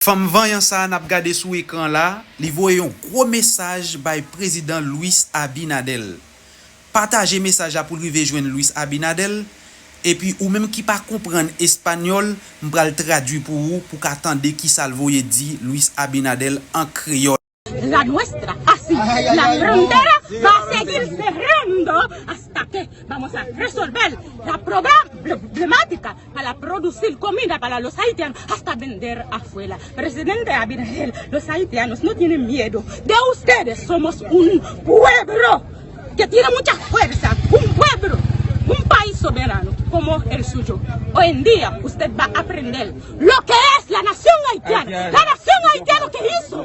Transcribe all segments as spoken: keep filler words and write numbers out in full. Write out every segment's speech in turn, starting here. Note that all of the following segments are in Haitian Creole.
Fanm vanyan sa a n ap gade sou ekran la, li voye yon gwo mesaj bay Prezidan Luis Abinader. Pataje mesaj la pou l rive jwenn Luis Abinader. Epi ou menm ki pa konprann espanyòl, m pral tradui pou ou, pou w ka tande kisa l voye di Luis Abinader an kreyòl. La nuestra, así, la frontera va a seguir cerrando hasta que vamos a resolver la problemática para producir comida para los haitianos hasta vender afuera. Presidente Abinader, los haitianos no tienen miedo de ustedes, somos un pueblo que tiene mucha fuerza, un pueblo, un país soberano como el suyo. Hoy en día usted va a aprender lo que es la nación haitiana, la nación haitiana que hizo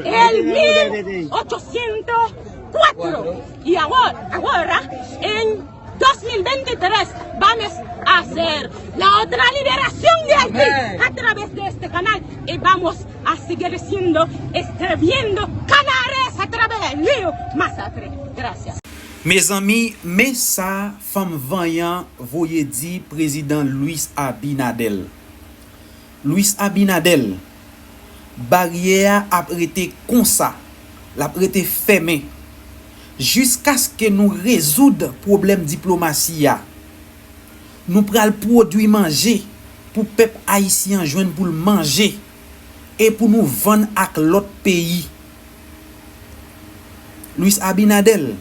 el mil ochocientos cuatro y ahora, ahora en dos mil veintitrés vamos a hacer la otra liberación de Haití a través de este canal y vamos a seguir siendo, extrayendo canares a través del río Masacre. Gracias. Mezanmi, men sa fanm vanyan voye di Prezidan Luis Abinader. Luis Abinader, baryè a ap rete konsa, l ap rete fèmen, jiskaske nou rezoud pwoblèm diplomasi a. Nou pral pwodui manje pou pèp ayisyen an jwenn pou l manje e pou nou vann ak lòt peyi. Luis Abinader,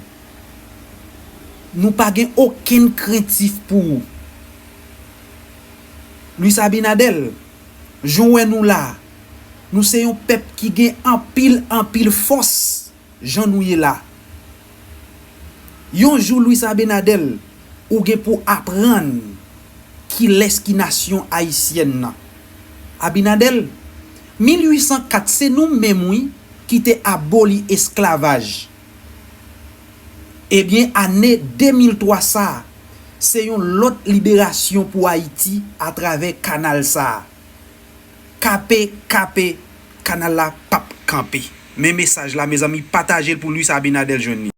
nou pa gen okenn krentif pou ou. Luis Abinader, jan w wè nou la, nou se yon pèp ki gen anpil, anpil fòs jan nou ye la. Yon jou, Luis Abinader, ou gen pou aprann kilès ki nasyon ayisyèn nan. Abinader, mil uit san kat se nou menm wi ki te aboli esklavaj. Ebyen, ane de mil twa sa a, se yon lòt liberasyon pou Ayiti atravè kanal sa a. Kape, kape, kanal la p ap kanpe. Men mesaj la, mezanmi, pataje l pou Luis Abinader jwenn li.